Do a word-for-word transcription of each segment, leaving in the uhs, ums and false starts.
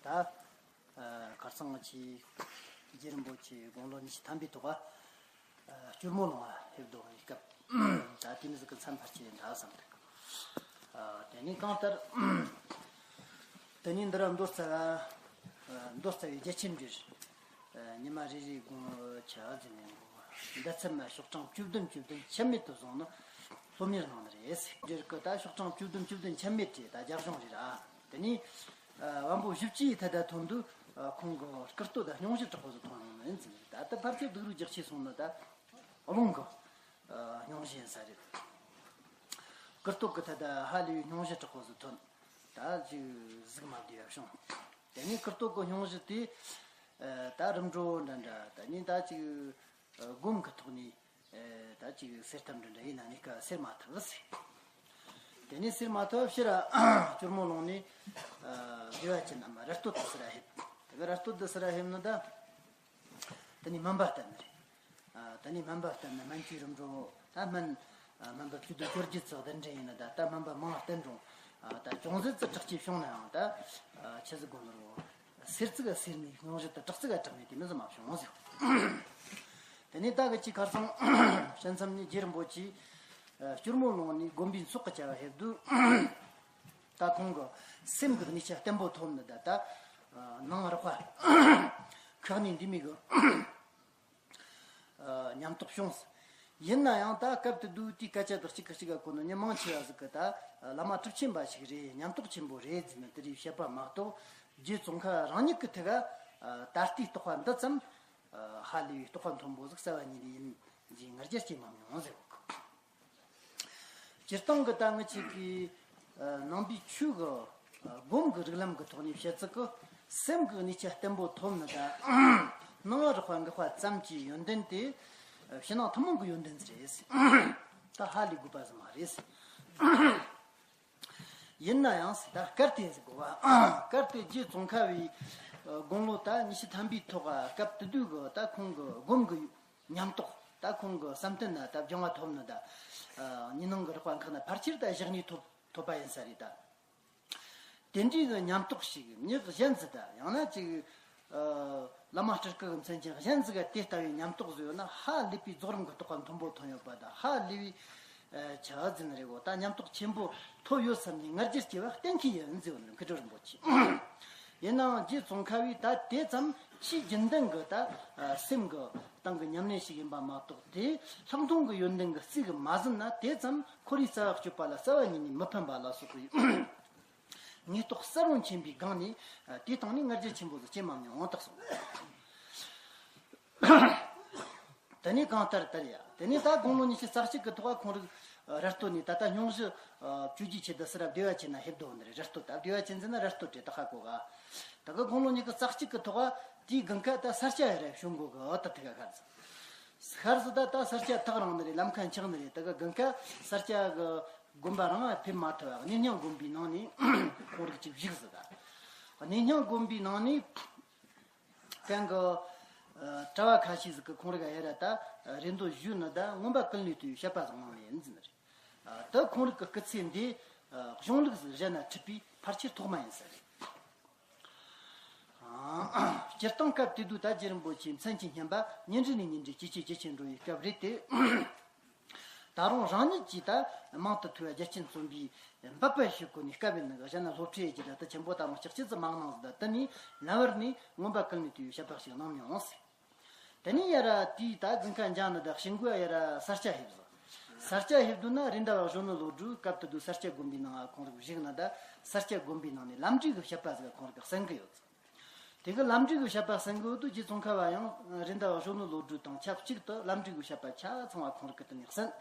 ཨ། ཁར་སང་ང་ཆེ་རྗེ་རིན་པོ་ཆེ་དགུང་ལོ་ཉི་ཤུ་ཐམ་པའི་ཐོག་ཨ། སྐྱོར་མོ་ལུང་ཨ་ཕེབས་དོ་ཡི་སྐབས། ད་དེ་མི་ཟིག་གི་མཚམས་ཕར་ཆེ་འདྲ་བསམ་འདུག་དེ་ནས་གང་ལྟར། དེ་ནས་འདི་ར་མདོ་རྩ་བ། མདོ་རྩ་བའི་རྒྱ་ཆེན་འབྲེལ། ཉི་མ་རེ་རེའི་དགོང་ཆ་ཟིན་ནས་འདི་ཚད་མ་ཤོག་གྲངས་བཅུ་བདུན་བཅུ་བདུན་ཆད་མེད་དུ་བཟུང་ནས་སློབ་གཉེར་གནང་ནི་རེད། འབྲེལ་གི་ད་ཤོག་གྲངས་བཅུ་བདུན་བཅུ་བདུན་ཆད་མེད་བྲིས་ད་རྒྱ་གཞུང་རེད་ར། དེ་ནས། བམ་པོ་བཞི་བཅུའི་ཐད་ད་ཐོན་དུས། ཁོང་གི་སྐུ་སྟོད་ད་སྙུང་གཞི་དྲག་པོ་ཟིག་ཐོན་ཡོང་ནི་ཡིན་ཟེར། ད་ལྟ་ཕལ་ཆེར་སྡུག་རུས་རྒྱག་ཆེ་སོང་ནི་ད། རླུང་གི། སྙུང་གཞི་ཡིན་ས་རེད། སྐུ་སྟོད་གི་ཐད་ད་ཧ་ལས་པའི་སྙུང་གཞི་དྲག་པོ་ཟིག་ཐོན། ད་ཅིག་གཟིགས་མ་བདེ་བ་བྱུང་། དེ་ནས་སྐུ་སྟོད་གི་སྙུང་གཞི་དེ། ད་རིམ་གྲོ་འདྲ་འདྲ་ད་ནི་ད་ཅིག་སྒོམ་གི་ཐོག་ནས། ད་ཅིག་སེལ་ཐབས་འདྲ་འདྲ་ཡིན་ན་ནི་ཀ་སེལ་མ་ཐུབ་ཟེར། དེ་ནས་སེལ་མ་ཐུབ་ཕྱིར་སྐྱོར་མོ་ལུང་ནས། བདེ་བ་ཅན་ཨ་མ་ར་སྟོད་དུ་སེལ་ལ་ཕེབས། དེ་ག་ར་སྟོད་དུ་སེལ་ལ་ཕེབས་ནི་ད། དེ་ནས་སྨན་པ་བསྟེན་ནི་རེད། དེ་ནས་སྨན་པ་བསྟེན་ནི་སྨན་བཅོས་རིམ་གྲོ་ད་སྨན། སྨན་པ་བཅུ་དྲུག་སྐྱོར་རྒྱུ་ཙག་དེ་འདྲ་ཡིན་ན་ད་ད་སྨན་པ་མང་བསྟེན་རུང་། ད་ཅུང་ཟད་ཙི་དྲག་ཅིག་བྱུང་ནའང་ད། ཆི་ཟིག་དགོས་ནི་རུང་། སེར་ཙི་ག་སེར་ནས་སྙུང་གཞི་དུ་དྲག་ཙི་ག་དྲག་ནས་དེ་མི་ཟིག་མ་བྱུང་ཟེར། དེ་ནས་ད་གི་ཅི་ཁར་སང་། བཤད་མཚམས་ནས་རྗེ་རིན་པོ་ཆེ། སྐྱོར་མོ་ལུང་ནས་དགོན་པའི་ཚོགས་ཀྱི་བྱ་བ་ཕེབས་དུས། ད་ཁོང་གི་སེམས་ཀྱི་གནས་ཆ་བརྟན་པོ་ཐོབ་ནི་ད་ད། ནང་རགས་པ། ཁག་ནས་འདི་མི་གི། ཉམས་རྟོགས་བྱུང་། ཡིན་ན་ཡང་ད་སྐབས་དེ་དུས་དེའི་སྐད་ཆ་དག་གཅིག་གིས་གཅིག་ག་གོ་ནི་མྱི་མང་ཆེ་བ་ཟིག་གིས་ད་བླ་མ་གྲུབ་ཆེན་པ་ཞིག་རེད། ཉམས་རྟོགས་ཆེན་པོ་རེད་ཟེར་ནས་དེ་རིགས་བཤད་པ་མ་གཏོགས། རྗེ་ཙོང་ཁ་རང་ཉིད་ཀྱི་ཐད་ཀ་ད་ལྟའི་རྟོགས་པ་འདི་ཙམ་ཧ་ལས་པའི་རྟོགས་པ་མཐོན་པོ་ཟིག་རྩ་བ་ཉིད་ནས་ཡིན་ཟེར་ང་རྒྱལ་སྐྱེས་མ་མྱོང་ཟེར་གོ། སྤྱིར་བཏང་གི་ད་ངི་ཆོ་གི་ནང་པའི་ཆོས་གི་སྒོམ་གི་རིགས་ལམ་གི་ཐོག་ནས་བཤད་ཚུལ་གི་སེམས་གི་གནས་ཆ་བརྟན་པོ་ཐོབ་ནི་ད། ནང་རགས་པ་འགགས་པ་ཙམ་གྱི་ཡོན་ཏན་དེ། ཕྱི་ནང་ཐུན་མོང་གི་ཡོན་ཏན་ཟིག་རེད། ད་ཧ་ལས་དགོས་པ་ཟིག་མ་རེད། ཡིན་ན་ཡང་ཟེར་ད་སྐར་དེ་ཟེར་དགོས་པ། སྐར་དེ་རྗེ་ཙོང་ཁ་བའི་དགུང་ལོ་ད་ཉི་ཤུ་ཐམ་པའི་ཐོག་སྐབས་དེ་དུས་གི་ད་ཁོང་གི་སྒོམ་གི་ཉམས་རྟོགས་ད་ཁོང་གི་བསམ་གཏན་ན་ད་སྦྱང་བ་ཐོབ་ནི་ད། གཉིས་སྣང་གི་རགས་པ་འགགས་ན་ཕལ་ཆེར་ད་བཞག་ནས་ཐོབ་ཐོབ་པ་ཡིན་ས་རེད་ད། དེ་འདྲའི་གི་ཉམས་རྟོགས་ཤིག་མྱི་གཞན་ཟིག་ད་ཡང་ན་ཅིག་ཨ། བླ་མ་སྤྲུལ་སྐུ་གི་མཚན་ཅན་གཞན་ཟིག་ག་དེ་ལྟ་བུའི་ཉམས་རྟོགས་ཟིག་ཡོད་ན་ཧ་ལས་པའི་རྫོགས་རིམ་གྱི་རྟོགས་པ་མཐོན་པོ་ཐོན་ཡོད་པ་དང་ཧ་ལས་པའི། ཨ། ཆ་ཟིན་རེད་གོ། ད་ཉམས་རྟོགས་ཆེན་པོ་ཐོབ་ཡོད་བསམ་ནས་ང་རྒྱལ་སྐྱེ་བ་གཏན་འཁེལ་ཡིན་ཟེར་བ་ནི་མཁས་གྲུབ་རིན་པོ་ཆེ། ཡིན་ནའང་རྗེ་ཙོང་ཁ་བས་ད་དེ་ཙམ་ཆེས་རྒྱུན་ལྡན་གྱི་ད་སེམས་ཀྱི་སྟེང་གི་ཉམས་ལེན་ཞིག་ཡིན་པ་མ་གཏོགས་དེ་ལྷག་མཐོང་གི་ཡོན་ཏན་གྱི་རྩིས་ཀྱིས་མ་ཟིན་ན་དེ་ཙམ་ཁོ་རའི་རྩ་བ་གཅོད་པ་ལ་རྩ་བ་ཉིད་ནས་མི་ཕན་པ་ལ་སོགས་པའི། ངེས་རྟོགས་གསལ་བོ་མཁྱེན་པའི་སྒང་ནས་དེའི་སྟེང་ནས་ང་རྒྱལ་ཆེན་པོ་ཟིག་སྐྱེས་མ་མྱོང་། འོང་དག་སོང་། དེ་ནས་གང་ལྟར་ལྟར་ཡ། དེ་ནས་ད་དགུང་ལོ་ཉི་ཤུ་རྩ་གཅིག་གི་ཐོག་ཁོང་རིག་ར་སྟོད་ནས་ད་ལྟ་སྙུང་གཞི་བཅུ་གཅིག་ཆེད་དུ་སེ་ར་བདེ་བ་ཅན་ན་ཕེབས་དོ་འདིར་ར་སྟོད་ད་བདེ་བ་ཅན་ཟེར་ན་ར་སྟོད་དེ་ད་ཧ་གོ་ག། ད་གི་དགུང་ལོ་ཉི་ཤུ་རྩ་གཅིག་གི་ཐོག་དེའི་དགུན་ཁ་ད་ས་སྐྱ་ཡ་ར་བྱོན་གོ་གི་ཨོ་ད་དེ་ག་ཁར་ཟིག་ཤར་སི་ད་ད་ས་སྐྱ་ཐག་རིང་ནི་རེད། ལམ་ཁ་འཁྱག་ནི་རེད། ད་ག་དགུན་ཁ་ས་སྐྱ་གི་དགོན་པ་རང་ཕེབས་མ་ཐུབ་པ་གནས་རྙིང་དགོན་པའི་ནང་ནས་ཁོང་རིགས་ཅིག་བཞུགས་ཟིག་ག། གནས་རྙིང་དགོན་པའི་ནང་ནས་གང་གི་གྲྭ་བ་ཁ་ཤས་ཟིག་གི་ཁོང་རིགས་ཡ་ར་ད་རེ་འདོད་ཞུས་ནི་ད་མངོན་པ་ཀུན་ལས་བཏུས་པའི་བཤད་པ་ཟིག་གནང་ནི་ཡིན་ཟིན་ནི་རེད། ད་ཁོང་རིགས་ཀྱི་སྐུ་ཚེ་འདི་གཞུང་ལུགས་ཟིག་གཞན་ན་འཁྲིད་པའི་ཕལ་ཆེར་ཐོག་མ་ཡིན་ས་རེད། སྤྱིར་བཏང་སྐབས་དེ་དུས་ད་རྗེ་རིན་པོ་ཆེ་མཚན་གྱི་སྙན་པ་ཉིན་རེ་ནས་ཉིན་རེ་ཇེ་ཆེ་ཇེ་ཆེར་འགྲོ་བའི་སྐབས་རེད་དེ། ད་རུང་རང་ཉིད་ཀྱིས་ད་མང་དུ་ཐོས་པ་རྒྱ་ཆེན་བརྩོན་པའི་འབད་པ་ཞིག་གོ་ནས་སྐབས་ཡིན་ནི་གཞན་ན་སློབ་ཁྲིད་ཀྱི་ད་ད་ཆེན་པོ་ད་རུང་ལྕགས་ཀྱི་ཙི་མང་ནང་ཟིག་ད་དེ་ནས་ལམ་བར་ནས་མངོན་པ་ཀུན་ལས་བཏུས་པའི་བཤད་པ་ཞིག་གནང་མྱོང་ཟེར། དེ་ནས་ཡ་ར་དེའི་ད་དགུན་ཁ་འགྱངས་ནི་ད་ཤིང་གོ་ཡ་ར་ས་སྐྱ་ཕེབས་ཟིག་ས་སྐྱ་ཕེབས་དུས་ན་རེད་མདའ་བ་གཞོན་ནུ་བློ་གྲོས་སྐབས་དེ་དུས་ས་སྐྱ་དགོན་པའི་ནང་ཁོང་རིགས་བཞུགས་ནི་ད་ས་སྐྱ་དགོན་པའི་ནང་ནས་ལམ་འབྲས་ཀྱི་བཤད་པ་ཟིག་ཁོང་རིགས་གསན་གི་ཡོད་ཟིག་དེ་གི་ལམ་འབྲས་ཀྱི་བཤད་པ་གསན་གི་ཡོད་དུས་རྗེ་ཙོང་ཁ་བ་ཡང་རེད་མདའ་བ་གཞོན་ནུ་བློ་གྲོས་དང་ཆབས་ཅིག་ཏུ་ལམ་འབྲས་ཀྱི་བཤད་པ་ཆ་ཚང་བ་ཁོང་རིགས་གི་དེ་ནས་གསན།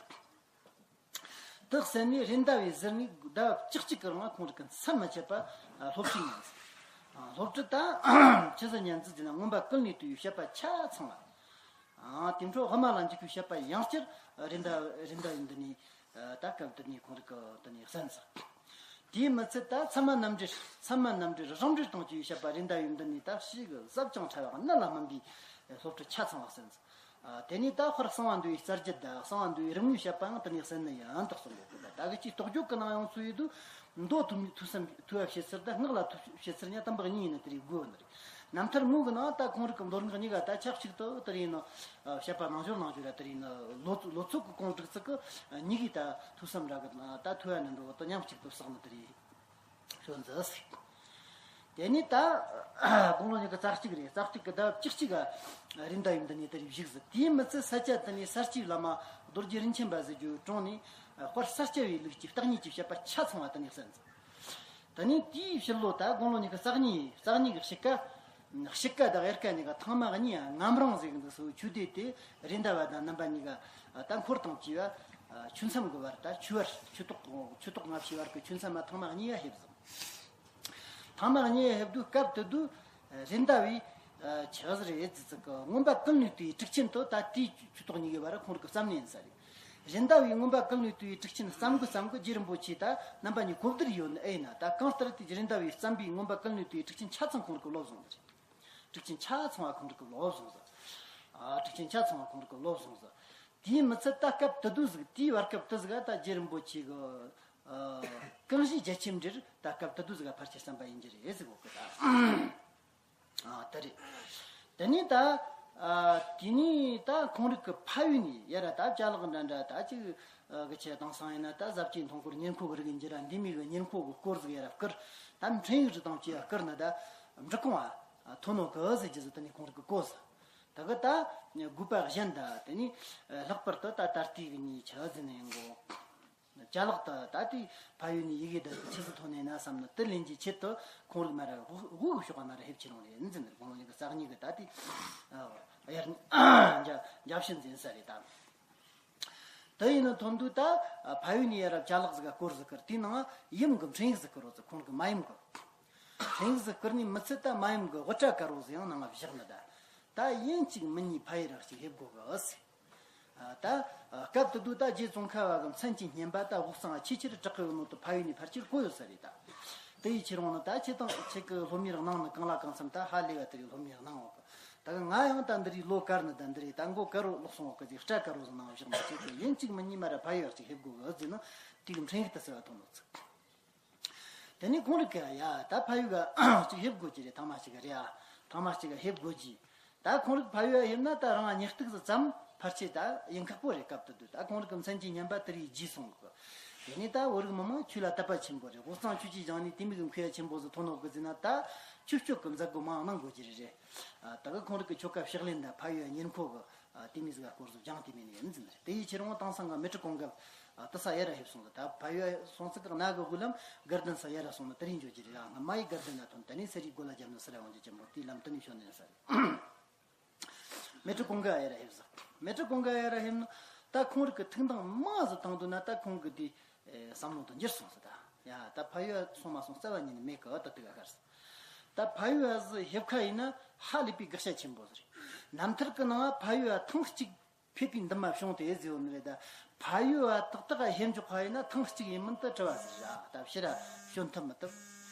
དེ་གསན་ནས་རེད་མདའ་བའི་ཟུར་ནས་ཟླ་བ་བཅུ་གཅིག་གི་རིང་ལ་ཁོང་རིགས་ཀྱི་མཚམས་མ་ཆད་པ་སློབ་ཁྲིད་གནང་། སློབ་ཁྲིད་ད་ཆི་ཟིག་ཉན་ཟིག་ཟེར་ན་མངོན་པ་ཀུན་ལས་བཏུས་པའི་བཤད་པ་ཆ་ཚང་བ། དེ་འཕྲོ་དབུ་མ་ལ་འཇུག་པའི་བཤད་པ་ཡང་བསྐྱར་རེད་མདའ་རེད་མདའ་བའི་འདི་ནས་ད་སྐབས་འདི་ནས་ཁོང་རིགས་ཀྱི་འདི་ནས་གསན་ཟིག་དེའི་མི་ཚད་ད་ཚད་མ་རྣམ་འགྲེལ་ཚད་མ་རྣམ་འགྲེལ་རང་འགྲེལ་དང་བཅས་པའི་བཤད་པ་རེད་མདའ་བའི་འདི་ནས་ད་ཞིག་ཟབ་ཅིང་ཕྲ་བ་གནད་ལ་སྨིན་པའི་སློབ་ཁྲིད་ཆ་ཚང་བ་གསན་ཟིག་དེ་ནས་ད་དཔེར་གསང་བ་འདུལ་བའི་རྩ་རྒྱུད་དང་གསང་བ་འདུལ་བའི་རིམ་དངོས་བཤད་པའང་དེ་ནས་གསན་ནི་ཡང་དག་གསུངས་ཡོད་གི། ད་གི་ཅིག་རྟོགས་བརྗོད་ཀྱི་ནང་ཡོང་ཚུལ་ཡོད་དུས་ མདོ་ཐུབ་ཐུབ་བསམ་ཐུབ་པ་བྱེད་ཚུལ་དང་སྔགས་ལ་ཐུབ་བྱེད་ཚུལ་གཉིས་དམ་པ་གཉིས་ཡིན་ན་དེ་རིགས་དགོས་ནི་རེད། རྣམ་ཐར་ངོ་གི་ནང་ད་ཁོང་རིགས་ཀྱི་མདོ་སྔགས་གཉིས་ཀ་ད་ཆབས་ཅིག་ཏུ་དེ་རིགས་ནི་བཤད་པ་ནང་སྦྱོར་ནང་སྦྱོར་ལ་དེ་རིགས་ནི་ལོ་ལོ་ཚོད་ཀྱི་གོང་དྲུག་ཚིགས་ཀྱི་གཉིས་ཀའི་ད་ཐུབ་བསམ་ར་གི་ད་ཐུབ་པ་ནི་འགྲོ་ད་མཉམ་གཅིག་ཏུ་བསགས་ནི་དེ་རིགས་ཤོད་འཛིན། དེ་ནས་ད་དགུང་ལོ་ཉི་ཤུ་རྩ་གཅིག་རེད། རྩ་གཅིག་གི་ཟླ་བཅུ་གཅིག་ག་རེད། ཟླ་བའི་འདི་ནས་དེ་རིགས་བཞུགས་ཟིན། དེའི་མི་ཚད་ས་སྐྱ་དེ་ནས་ས་སྐྱའི་བླ་མ་རྡོ་རྗེ་རིན་ཆེན་པ་ཟེར་རྒྱུའི་དྲུང་ནས་དཔལ་ས་སྐྱ་པའི་ལུགས་ཀྱི་བརྟག་གཉིས་ཀྱི་བཤད་པ་ཆ་ཚང་བ་དེ་ནས་གསན་ཟིན། དེ་ནས་དེའི་ཕྱི་ལོ་ད་དགུང་ལོ་ཉི་ཤུ་རྩ་གཉིས་རྩ་གཉིས་ཀྱི་དཔྱིད་ཀ། དཔྱིད་ཀ་དང་དབྱར་ཁ་གཉིས་ཀ་ཐེངས་མ་གཉིས་ཡང་ངམ་རིང་ཟེར་གི་འདུག་སོ། ཆོས་སྡེ་དེ་རེད། ཟླ་བ་དང་རྣམ་པ་གཉིས་ཀ་ད་འཁོར་དང་བཅས་པ་ཆོས་མཚམས་ཀྱི་བར་ད་ཆོས་བར་ཆོས་ཐོག་ཆོས་ཐོག་སྔ་ཕྱི་བར་གྱི་ཆོས་མཚམས་མ་ཐེངས་མ་གཉིས་ཡ་ཕེབས་ཟིན། ཐེངས་མ་གཉིས་ཡ་ཕེབས་དུས་སྐབས་དེ་དུས་རེད། ཟླ་བའི་ཆི་ཟིག་རེད་ཟིག་ཟིག་གི་མངོན་པ་ཀུན་ལས་བཏུས་པའི་གྲུབ་ཆེན་དུ་ད་དེའི་ཆོས་ཐོག་གཉིས་ཀའི་བར་ཁོང་རིགས་ཀྱི་བརྩམས་ནས་ཡིན་ས་རེད། རེད། ཟླ་བའི་མངོན་པ་ཀུན་ལས་བཏུས་པའི་གྲུབ་ཆེན་བརྩམ་དགོས་བརྩམ་དགོས་རྗེ་རིན་པོ་ཆེ་ད་རྣམ་པ་གཉིས་གོ་བསྡུར་ཡོད་ནི་ཨེ་ཡིན་ན། ད་གང་ལྟར་དེ་རེད། ཟླ་བའི་བརྩམས་པའི་མངོན་པ་ཀུན་ལས་བཏུས་པའི་གྲུབ་ཆེན་ཆ་ཚང་ཁོང་རིགས་ཀྱི་ལོབས་བཟུང་ཟིག་རེད། གྲུབ་ཆེན་ཆ་ཚང་བ་ཁོང་རིགས་ཀྱི་ལོབས་བཟུང་ཟིག་ཨ་གྲུབ་ཆེན་ཆ་ཚང་བ་ཁོང་རིགས་ཀྱི་ལོབས་བཟུང་ཟིག་དེའི་མི་ཚད་ད་སྐབས་དེ་དུས་ཟིག་དེའི་བར་སྐབས་དེ་ཟིག་ད་རྗེ་རིན་པོ་ཆེ་གི་ཨ་གང་ཞིག་རྒྱ་ཆེམ་འབྲེལ་ད་སྐབས་དེ་དུས་ཟིག་ཕལ་ཆེར་བརྩམས་པ་ཡིན་རྒྱུ་རེད་ཟེར་གོ་གི་ད། ཨ་ད་རེད། དེ་ནས་ད་ཨ་དེ་ནས་ད་ཁོང་རིགས་ཀྱི་ཕ་ཡུལ་ནས་ཡར་ར་ད་ཅ་ལག་འདྲ་འདྲ་ད་ཅིག་ཨ་གི་ཆེ་དེང་སང་ཡིན་ན་ད་ཟབ་ཅིང་མཐོང་སྐོར་ཉེར་མཁོ་གི་རིགས་ཡིན་རྒྱུ་ར། འདི་མོ་གི་ཉེར་མཁོ་གི་སྐོར་ཟིག་ཡར་ར་བསྐུར། ད་འཕྲིན་ཡིག་རིགས་དང་བཅས་པ་བསྐུར་ནས་ད་འབྲི་གུང་བ་ཐོན་ནོ་གི་ཟེར་རྒྱུ་ཟིག་དེ་ནས་ཁོང་རིགས་ཀྱིས་གོ་ཟིག་ད་གི་ད་དགོས་པ་གཞན་ད་དེ་ནས་ལྷག་པར་དུ་ད་ད་ལྟའི་གི་ཉིན་ཆ་ཟིན་ཡིན་གོ་ཅ་ལག་ད་ད་དེ་ཕ་ཡུལ་ནས་ཡི་གེ་འདི་ཆི་ཟིག་ཐོན་ནས་ན་བསམ་ནས་དེ་ལེན་རྒྱུའི་ཆེད་དུ་ཁོང་རིགས་མར་ར་དབུ་དབུ་གི་ཕྱོགས་མར་ར་ཕེབས་ཀྱི་རུང་རེད་ཟེར་ནས། དགུང་ལོ་ཉི་ཤུ་རྩ་གཉིས་གི་ད་དེ་ཨ་དབྱར་གཉིས་འཇའ་འཇའ་བྱེད་འཛིན་ས་རེད་ད། དེ་ཡིན་ན་ཐོན་དུས་ད་ཕ་ཡུལ་ནས་ཡར་ར་ཅ་ལག་ཟིག་ག་སྐོར་ཟིག་བསྐུར། དེའི་ནང་ཡུམ་གི་འཕྲིན་ཡིག་ཟིག་བསྐུར་རོ་ཟེར། ཁོང་གི་མ་ཡུམ་གི་འཕྲིན་ཡིག་ཟིག་བསྐུར་ནས་མི་ཚད་ད་མ་ཡུམ་གི་དབུ་སྐྲ་དཀར་བོ་ཟིག་ཡང་ནང་ང་བཞག་ནི་ད། ད་ཡིན་གཅིག་མིན་གཉིས་ཕ་ཡུལ་ར་གཅིག་ཕེབས་དགོས་གི་ཟེར། ད་སྐབས་དེ་དུས་ད་རྗེ་ཙོང་ཁ་བ་གི་མཚན་གྱི་སྙན་པ་ད་དབུགས་གཙང་ཆེས་ཆེར་གྲགས་ཀྱི་ཡོད་ནོ་དེ་ཕ་ཡུལ་ནས་ཕལ་ཆེར་གོ་ཡོད་ས་རེད་ད། དེ་ཡི་ཕྱིར་འོང་ནི་ད་ཁྱེད་དང་ཁྱེད་ཀྱི་སློབ་མའི་རིགས་ནང་ནས་གང་ལ་གང་འཚམ་ད་ཧ་ལས་པ་དེ་རིགས་སློབ་མའི་རིགས་ནང་འོག་གི། ད་གི་ང་ཡང་ད་འདི་རིགས་ལོ་དཀར་ནི་ད་འདི་རིགས་ད་མགོ་དཀར་བོ་ལོག་སོང་འོག་གི་ཅིག་སྐྲ་དཀར་བོ་ཟིག་ནང་བཞག་མ་བྱེད་དེ་ཡིན་གཅིག་མིན་གཉིས་མར་ར་ཕ་ཡུལ་གཅིག་ཕེབས་དགོས་གི་ཟེར་ནི་དེ་གི་འཕྲིན་ཡིག་དེ་ཟེར་བ་ཐོན་ནོ་ཚིག་དེ་ནས་ཁོང་རིགས་ཀྱིས་ཡ་ད་ཕ་ཡུལ་ག་ཅིག་ཕེབས་དགོས་ཀྱི་རེད། ཐེངས་མ་གཅིག་ག་རེད་ཨ། ཐེངས་མ་གཅིག་ག་ཕེབས་དགོས་ཀྱི། ད་ཁོང་རིགས་ཕ་ཡུལ་ཕེབས་ན་ད་རང་ཉིན་གཅིག་ཙམ་ཕལ་ཆེར་ད་ཡིན་ཁག་པོ་རེད། སྐབས་དེ་དུས་ད་ཁོང་རིགས་ཀྱི་མཚན་གྱི་སྙན་པ་དེ་རིགས་བརྗེད་སོང་གི། དེ་ནས་ད་བོད་རིགས་མི་མང་ཆོས་ལ་དད་པ་ཆེན་པོ་རེད། དབུས་གཙང་ཆོས་ཀྱི་ཞིང་ནས་དེ་མོ་གི་མཁས་པ་ཆེན་པོ་ཟིག་ཐོན་ནོ་གི་ཟེར་ན་ད་ཆོས་སྤྱོད་ཀྱི་མཛད་སྒོ་མང་གནང་དགོས་ཀྱི་རེད་རེད། ད་གི་ཁོང་རིགས་ཀྱི་ཆོ་ག་ཕྱག་ལེན་དང་ཕ་ཡུལ་ཉིན་མཁོ་གི། ཨ་དེ་མོ་ཟིག་ག་སྐོར་ཟིག་སྦྱངས་ཏེ་མེད་ནི་ཡིན་ཟིན་རེད། དེ་ཡི་ཕྱིར་འོང་དེང་སང་གི་མལ་གྲོ་གུང་དཀར་ཨ་དེ་ས་ཡར་ར་ཕེབས་སོང་གི། ད་ཕ་ཡུལ་སོང་ཚིག་གི་གནའ་གི་དབུས་ལམ་དགའ་ལྡན་ས་ཡར་ར་སོང་ན་དེ་རིང་འཇོག་གི་རེད། ཨ་སྔ་མ་ཡི་དགའ་ལྡན་ན་ཐོན། དེ་ནས་ས་རིའི་སྒོ་ལ་རྒྱབ་ན་ས་ར་འོང་རྒྱུ་ཅན་པོ་དེའི་ལམ་དེ་ནས་ཤོར་ནི་ཡིན་ས་རེད། མལ་གྲོ་གུང་དཀར་ཡར་ར་ཕེབས་ཟིག་མལ་གྲོ་གུང་དཀར་ཡར་ར་ཕེབས་ན་ད་ཁོང་རིགས་ཀྱི་ཐུགས་འདང་མང་ཟིག་བཏང་འདུག་ན་ད་ཁོང་གི་དེ་བསམ་བློ་དེ་འགྱུར་སོང་ཟིག་ད་ཡ་ད་ཕ་ཡུལ་སོང་མ་སོང་རྩ་བ་ཉིད་ནས་མེད་གི། ད་དུ་ག་ཤར་ཟིག་ད་ཕ་ཡུལ་ཨ་ཟི་ཕེབས་ཁ་ཡིན་ན་ཧ་ལས་པའི་དགག་བྱ་ཆེན་པོ་ཟིག་རེད། རྣམ་ཐར་གི་ནང་ཕ་ཡུལ་ཨ་ཐེངས་གཅིག་ཕེབས་པའི་འདུན་མ་བྱུང་སྟེ་ཟེར་བ་ནི་རེད། ད་ཕ་ཡུལ་ཨ་ཏག་ཏག་ཕེབས་འཇོག་ཁ་ཡིན་ན་ཐེངས་གཅིག་ཡིན་མིན་དུ་དྲི་བ་ཟིག་ར། ད་ཕྱིར་ར་བྱོན་ཐུབ་མི་ཐུབ།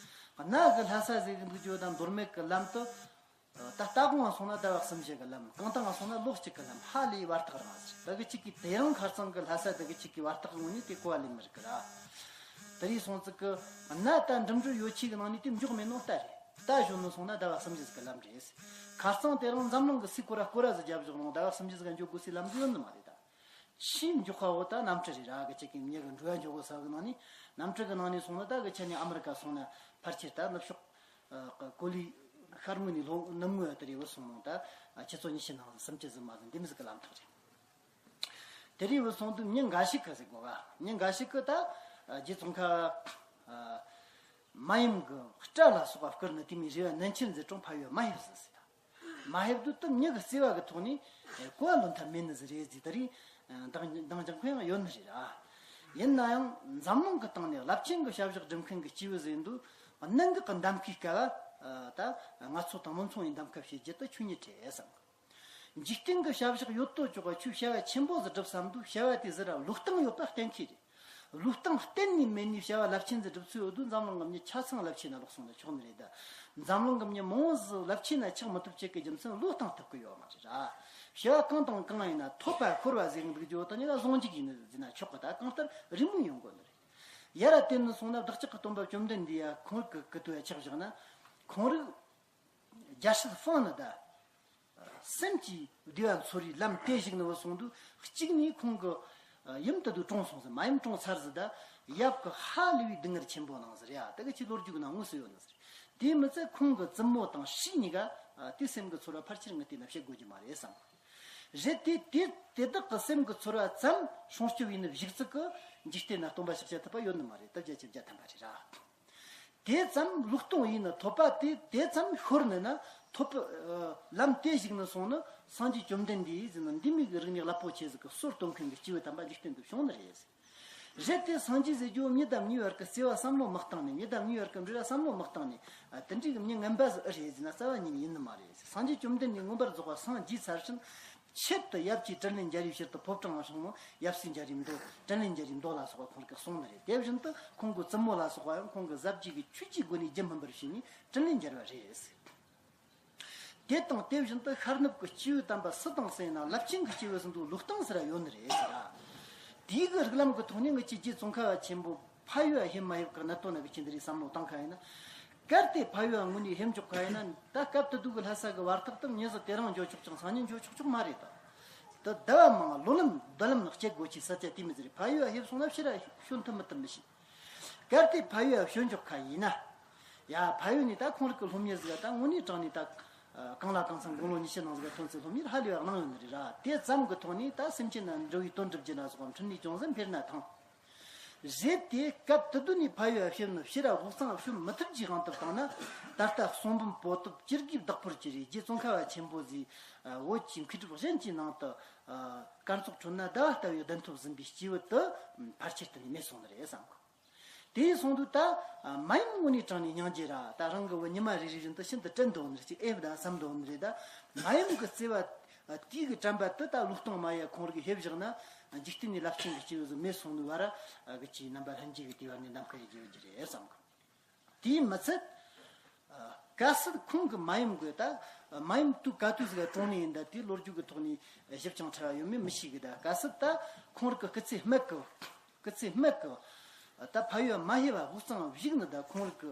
གནའ་གི་ལྷ་ས་ཟེར་གི་འདུག་རྒྱུ་དང་མདོ་སྨད་གི་ལམ་དུ། ད་སྟ་གོང་ང་སོང་ན་ཟླ་བ་གསུམ་བཞི་གི་ལམ། གངས་ཐང་ང་སོང་ན་ལོ་གཅིག་གི་ལམ། ཧ་ལས་བར་ཐག་རིང་ཟེར། ད་གི་གཅིག་གི་དེ་རིང་ཁ་རྩང་གི་ལྷ་ས་ད་གི་གཅིག་གི་བར་ཐག་ངོ་ནས་དེ་གོ་བ་ལེན་མི་རིགས་གི་ར། དེ་རིང་སོང་ཙིག་གི་གནའ་ད་འགྲིམ་འགྲུལ་ཡོ་ཆས་གི་ནང་ནས་དེ་མགྱོགས་མེད་ནོ་རྟ་རེད། རྟ་ཞོན་ནས་སོང་ན་ཟླ་བ་གསུམ་བཞི་གི་ལམ་རེད། ཁ་རྩང་དེ་རིང་འཛམ་གླིང་གི་སའི་གོ་ར་སྐོར་ར་ཟིག་རྒྱབ་བཞག་རུང་ཟླ་བ་གསུམ་བཞི་ཟིག་ག་འགྱོ་དགོས་སའི་ལམ་ཟིག་ཡོད་ནི་མ་རེད་ད། ཆེས་མགྱོགས་པ་བོ་ད་གནམ་གྲུ་རེད་ར། གི་ཅིག་གི་མྱི་གི་འགྲོ་བ་འགྱོ་གོ་ས་གི་ནང་ནས་གནམ་གྲུ་གི་ནང་ནས་སོང་ན་ད་གི་ཆ་ནས་ཨ་མི་རི་ཀ་སོང་ན་ཕལ་ཆེར་ད་ནུབ་ཕྱོགས་ཨ་གོ་ལའི་ཤར་ངོས་ནས་ལྷོ་ནུབ་ངོས་དེ་རེ་བོ་སོང་ནོ་ད་ཨ་ཆུ་ཚོད་ཉི་ཤུ་ནང་སུམ་ཅུ་ཟིན་མ་ཟིན་འདི་མི་ཟིག་གི་ལམ་ཐག་རེད། དེ་རེ་བོ་སོང་དུས་མྱི་འགའ་ཞིག་གི་ཟེར་གོ་ག་མྱི་འགའ་ཞིག་གི་ད་ཨ་རྗེ་ཙོང་ཁ་ཨ་མ་ཡུམ་གི་སྐྲ་ལ་སོགས་པ་བསྐུར་ནས་དེ་མོ་རེ་བ་ནན་ཆེན་མཛད་རུང་ཕ་ཡུལ་མ་ཕེབས་ཟིག་ཟེར་ད། མ་ཕེབས་དུས་དུ་མྱི་གི་བརྩེ་བ་གི་ཐོག་ནས་གོ་བ་ལོན་ཐབས་མེད་ནི་ཟིག་རེད་ཟེར། ད་རེས་འདང་འདང་རྒྱག་མཁན་ཡང་ཡོད་ནི་རེད་ར། ཡིན་ན་ཡང་འཛམ་གླིང་གི་སྟེང་ནས་རླབས་ཆེན་གྱི་བྱ་བཞག་སྒྲུབ་མཁན་གྱི་སྐྱེས་བུ་ཟིག་ཡིན་དུས་གནད་འགག་གི་འདེམས་ཁའི་སྐབས་ད་ང་ཚོ་དང་མི་མཚུངས་པའི་འདེམས་ཁ་བྱེད་རྒྱུ་དེ་ཆོས་ཉིད་རེད་བསམ་གི། འཇིག་རྟེན་གྱི་བྱ་བཞག་ཡོད་དོ་ཅོག་ག་ཆོས་བྱ་བ་ཆེན་པོ་ཟིག་སྒྲུབ་བསམ་དུས་བྱ་བ་དེ་ཟིག་ར་བློས་བཏང་ཡོད་པ་གཏན་འཁེལ་རེད། བློས་བཏང་གཏན་ནས་མེད་ནས་བྱ་བ་རླབས་ཆེན་ཟིག་སྒྲུབ་ཚུལ་ཡོད་དུས་འཛམ་གླིང་གི་མྱི་ཆ་ཚང་རླབས་ཆེན་ན་ལོག་སོང་ན་ཆོག་ནི་རེད་ད། འཛམ་གླིང་གི་མྱི་མང་བོ་ཟིག་རླབས་ཆེན་ན་ཆགས་མི་ཐུབ་ཆེད་ཀྱི་རྒྱུ་མཚན་བློས་བཏང་ཐུབ་ཀྱི་ཡོད་མ་རེད་ར། བྱ་བ་གང་དང་གང་ཡིན་ན་ཐོབ་པ་ཤོར་བ་ཟེར་གི་འདུག་རྒྱུ་དང་ཉིད་ལ་ཟུང་འཇུག་ཡིན་ནི་ཟེར་ན་ཆོག་གི། ད་གང་ལྟར་རི་མོ་ཡོང་དགོས་ནི་རེད། ཡར་བསྟན་ནས་སོང་ན་བདག་ཅག་གི་སྟོན་པ་བཅོམ་ལྡན་འདས་ཡ་ཁོང་གི་སྐུ་དུ་ཡ་ཆགས་བཞག་ན། ཁོང་རིགས་རྒྱལ་སྲིད་སྤངས་ནི་ད། སེམས་ཀྱི་བདེ་བ་འཚོལ་བའི་ལམ་དེ་ཞིག་ནི་བུད་སོང་དུས་གཅིག་ནས་ཁོང་གི་ཡུམ་དུ་དུ་གྲོངས་སོང་ཟེར། མ་ཡུམ་གྲོངས་ཚར་ཟིག་ད་ཡབ་ཀྱི་ཧ་ལས་པའི་སྡུག་བསྔལ་ཆེན་པོ་གནང་ཟེར་ཡ། དེ་གི་ཆེ་ལོ་རྒྱུས་ནང་དངོས་སུ་ཡོད་ནི་ཟེར། དེ་མི་ཚད་ཁོང་གི་བཙུན་མོ་དང་སྲས་གཉིས་ཀ་དེ་སེམས་ཀྱི་ཚོར་བ་ཕལ་ཆེར་ངས་བལྟས་ན་བྱེད་དགོས་ཀྱི་མ་རེད་བསམ། རེད་དེ་དེ་དེ་དག་གི་སེམས་ཀྱི་ཚོར་བ་ཙམ་སྲུང་སྐྱོབ་ཡིན་ནི་བཞུགས་ཚུལ་གྱི་འཇིག་རྟེན་ན་སྟོན་པ་ཤཱཀྱ་ཐུབ་པ་ཡོད་ནི་མ་རེད། ད་བརྒྱ་ཆ་བརྒྱ་ཐམ་པ་རེད་ར། དེ་ཙམ་ལུགས་ལྡོག་ཡིན་ནི་ཐོབ་པ་དེ་དེ་ཙམ་ཤོར་ནི་ན་ཐོབ་པ་ལམ་དེ་ཞིག་ནི་སོང་ནི་སངས་རྒྱས་བཅོམ་ལྡན་འདས་ཟེར་ན་འདི་མིག་གི་རིག་གནས་རླབས་པོ་ཆེ་ཟིག་གི་སྲོལ་གཏོད་མཁན་གྱི་སྐྱེས་བུ་དམ་པ་འཇིག་རྟེན་དུ་བྱུང་ནི་རེད། རེད་དེ་སངས་རྒྱས་ཟེར་རྒྱུ་མྱི་དང་མྱི་བར་གྱི་བརྩེ་བ་བསམ་བློ་མི་བཏང་ནས། མྱི་དང་མྱི་བར་གྱི་འབྲེལ་བ་བསམ་བློ་མི་བཏང་ནས། ཨ་དེ་འདྲའི་གི་མྱི་ངན་པ་ཟིག་ཨེ་རེད་ཟེར་ན་རྩ་བ་ཉིད་ནས་ཡིན་ནི་མ་རེད། སངས་རྒྱས་བཅོམ་ལྡན་འདས་མངོན་པར་རྫོགས་པར་སངས་རྒྱས་ཚར་ཕྱིན་ཆེད་དུ་ཡབ་ཀྱི་དྲིན་ལན་འཇལ་བའི་ཕྱིར་དུ་ཕོ་བྲང་ང་སྲུང་མོ་ཡབ་སྲས་མཇལ་རེས་མདོ་དྲིན་ལན་འཇལ་རེས་མདོ་ལ་སོགས་པ་ཁོང་གིས་གསུངས་ནི་རེད། དེ་བཞིན་དུ་ཁོང་གི་བཙུན་མོ་ལ་སོགས་པ་ཡང་ཁོང་གི་གཟབ་རྒྱས་ཀྱི་ཆོས་ཀྱི་སྒོ་ནས་རྒྱུན་སྨིན་པར་བྱས་ནས་དྲིན་ལན་འཇལ་བ་རེད། དེ་དང་དེ་བཞིན་དུ་ཤར་ནུབ་ཀྱི་སྐྱེས་བུ་དམ་པ་སུ་དང་སུ་ཡིན་ན་རླབས་ཆེན་གྱི་སྐྱེས་བུ་ཟིན་དུ་ལུགས་སྟངས་ཟེར་ཡོད་ནི་རེད་ཟེར། དེའི་གི་རིགས་ལམ་གྱི་ཐོག་ནས་ངེད་ཀྱི་རྗེ་ཙོང་ཁ་བ་ཆེན་པོ་ཕ་ཡུལ་ཧེ་མ་ཡུལ་གྱི་གནད་དོན་ན་གི་ཆེ་འདི་རིགས་བསམ་བློ་བཏང་ཁ་ཡིན་ན། གལ་ཏེ་ཕ་ཡུལ་དངོས་ནས་ཧེ་འཇོག་ཁ་ཡིན་ན་ད་སྐབས་དེ་དུས་ཀྱི་ལྷ་ས་གི་བར་ཐག་དང་མྱི་ཟིག་དེ་རིང་འགྱོ་ཆོག་ཅིང་སང་ཉིན་འགྱོ་ཆོག་ཆོག་མ་རེད་ད། ད་ཟླ་བ་མང་ལོ་ལམ་ཟླ་ལམ་ནང་སྐྱེ་དགོས་ཀྱི་ས་ཆ་དེ་མི་ཟེར། ཕ་ཡུལ་ཧེ་སོང་ན་ཕྱིར་ཤོད་ཐུབ་མི་ཐུབ་མི་ཤེས། གལ་ཏེ་ཕ་ཡུལ་ལ་བྱོན་འཇོག་ཁ་ཡིན་ན། ཡ་ཕ་ཡུལ་ནས་ད་ཁོང་རིགས་ཀྱི་སློབ་གཉེར་ཟིག་ད་དངོས་གནས་དྲང་ནས་ད་གང་ལ་གང་འཚམ་དགུང་ལོ་ཉི་ཤུ་ནང་ཟིག་ཐོན་ཚེ་སློབ་གཉེར་ཧ་ལས་པ་གནང་ཡོད་ནི་རེད་ར། དེ་ཙམ་གྱི་ཐོག་ནས་ད་སེམས་ཅན་ན་འགྲོ་བའི་དོན་སྒྲུབ་རྒྱུ་ན་སོགས་འཕྲིན་ལས་ཅུང་ཟད་འཕེལ་ན་ཐང་། རེད་དེ་སྐབས་དེ་དུས་ནས་ཕ་ཡུལ་ལ་བྱོན་ནི་ཕྱིར་ར་དབུགས་གཙང་བྱོན་མི་ཐུབ་ཀྱི་དབང་དུ་བཏང་ན། ད་ལྟ་གསུང་འབུམ་པོ་ཏོབ་ཅི་དགོས་བདག་པོར་གྱུར་བའི་རྗེ་ཙོང་ཁ་བ་ཆེན་པོ་ཟིག་བོད་ཀྱི་མཁས་གྲུབ་གཞན་གྱི་ནང་དུ་སྐར་ཚོགས་ཁྲོད་ན་ཟླ་བ་ལྟ་བུའི་གདན་ཐོབ་ཟིན་པའི་སྐྱེས་བུ་དེ་ཕལ་ཆེར་དུ་ནས་མེད་སོང་ནི་རེད་བསམ་གི། དེ་ཡིན་སོང་དུས་ད་མ་ཡུམ་དངོས་གནས་དྲང་ནས་སྙིང་རྗེ་ར། ད་རང་གི་བུ་ཉི་མ་རེ་རེ་བཞིན་དུ་ཤིན་ཏུ་དྲན་འདོད་ནི་ཅིག་ཨེ་བུ་ད་བསམ་འདོད་ནི་རེད། ད་མ་ཡུམ་གི་བརྩེ་བ་དེའི་གི་དྲན་པ་དེ་ད་ལུས་སྟོང་མ་ཡ་ཁོང་རིགས་ཧེ་བཞག་ན་འཇིག་རྟེན་ནས་རླབས་ཆེན་གི་སྐྱེས་བུ་ཟིག་མེད་སོང་ནི་བར་གི་ཆེས་རྣམ་པ་ལྷན་རྒྱས་ཀྱི་དེ་བར་ནས་གདམ་ཁ་ཡེ་རྒྱུ་ཡོད་རྒྱུ་རེད་བསམ་གི། དེའི་མི་ཚད། གལ་སྲིད་ཁོང་གི་མ་ཡུམ་གི་ད་མ་ཡུམ་དུས་ག་དུས་ཟིག་གྲོངས་ནི་ཡིན་ད་དེ་ལོ་རྒྱུས་ཀྱི་ཐོག་ནས་ཞིབ་ཅིང་ཕྲ་བ་ཡོད་མེད་མི་ཤེས་གི། ད་གལ་སྲིད་ད་ཁོང་རིགས་ཀྱི་སྐུ་ཚེ་སྨད་གི་སྐུ་ཚེ་སྨད་གི་ད་ཕ་ཡུལ་མ་ཧེ་བ་དབུགས་གཙང་བཞུགས་ནི་ད་ཁོང་རིགས་ཀྱི་